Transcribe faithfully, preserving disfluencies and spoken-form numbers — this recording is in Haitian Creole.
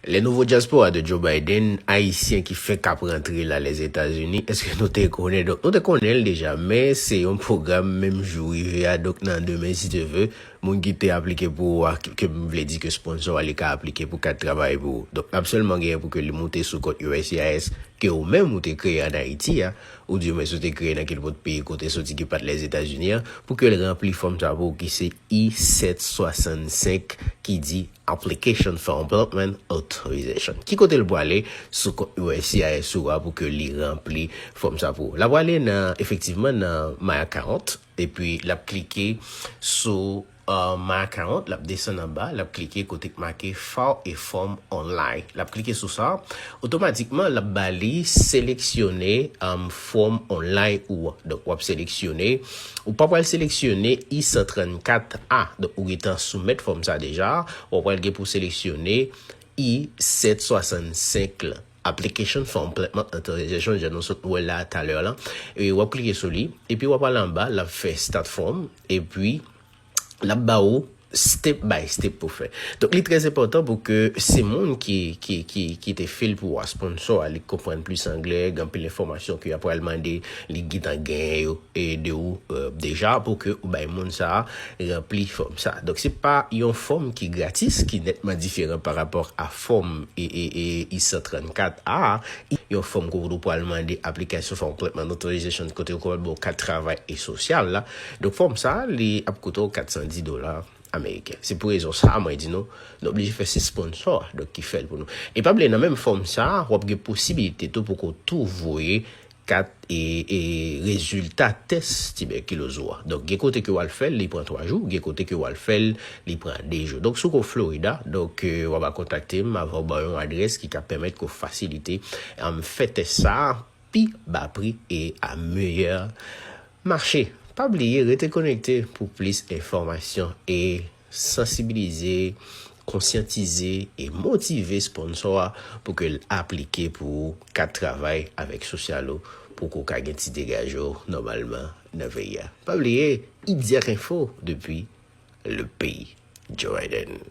Le nouveau diaspora de Joe Biden, Ayisyen ki fenk ap rantre la Lèzetazini, èske nou te konnen? Donk, nou te konnen l deja, men se yon pwogram menm jou rive a, donk nan demen, si Dye vle, moun ki te aplike pou ou a, ke, ke m vle di ke sponsor a, li ka aplike pou kat travay pou ou. Donk, l ap sèlman genyen pou ke li moute sou kont U S C I S ke ou menm ou te kreye ann Ayiti a, ou di menm si w te kreye nan kenpòt peyi kote soti ki pa t Lèzetazini a, pou ke l ranpli fòm sa pou ou ki se I sèt swasannsenk ki di Application for Employment Authorization. Ki kote l pwale? Sou kont U S C I S ou a pou ke li ranpli fòm sa pou ou. L ap pwale nan, efektivman, nan My Account, epi l ap klike sou uh, My Account, l ap desann anba, l ap klike kote k make File a Form Online. L ap klike sou sa, otomatikman l ap ba li seleksyone um, fòm online ou an. Donk, w ap seleksyone, ou pa pral seleksyone I san trannkat A. Donk, ou gentan soumèt fòm sa deja, w ap pral gen pou seleksyone I sèt swasannsenk la. Application for Employment Authorization, jan nou sot wè la talè la. E w ap klike sou li, epi w ap al anba, l ap fè Start Form, epi l ap ba ou step by step pou fè. Donk, li trè enpòtan pou ke se moun ki, ki, ki, ki te fè l pou ou a, sponsor a, li konprann plis anglè, gen anpil enfòmasyon ke y ap pral mande, li gentan genyen yo e de ou uh, deja pou ke ou bay moun sa a ranpli fòm sa. Donk, se pa yon fòm ki gratis, ki nètman diferan pa rapò a fòm e, e, e, I san trannkat A, yon fòm kote ou pral mande application for employment authorization kote yo pral ba w kat travay e sosyal la. Donk, fòm sa a, li ap koute w kat san dis dola ameriken. Se pou rezon sa a, mwen di nou, nou oblije fè se sponsor a, donk ki fè l pou nou. E pa bliye, nan menm fòm sa a, w ap gen posibilite tou pou ke w tou voye kat e, e rezilta tès tibèkiloz ou a. Donk, gen kote ke w al fè l, li pran twa jou, gen kote ke w al fè l, li pran de jou. Donk, si w ko Florida, donk, euh, w ap kontakte m, avan w ba yon adrès ki ka pèmèt ke w fasilite um, fè tès sa a pi ba pri e a meyè mache. Pa bliye, rete konekte pou plis enfòmasyon e sansibilize, konsyantize e motive sponsor a pou ke l aplike pou ou kat travay avèk sosyal ou pou ke w ka gen ti degaje w nòmalman nan peyi a. Pa bliye, Idiak Info depi le peyi Joe Biden.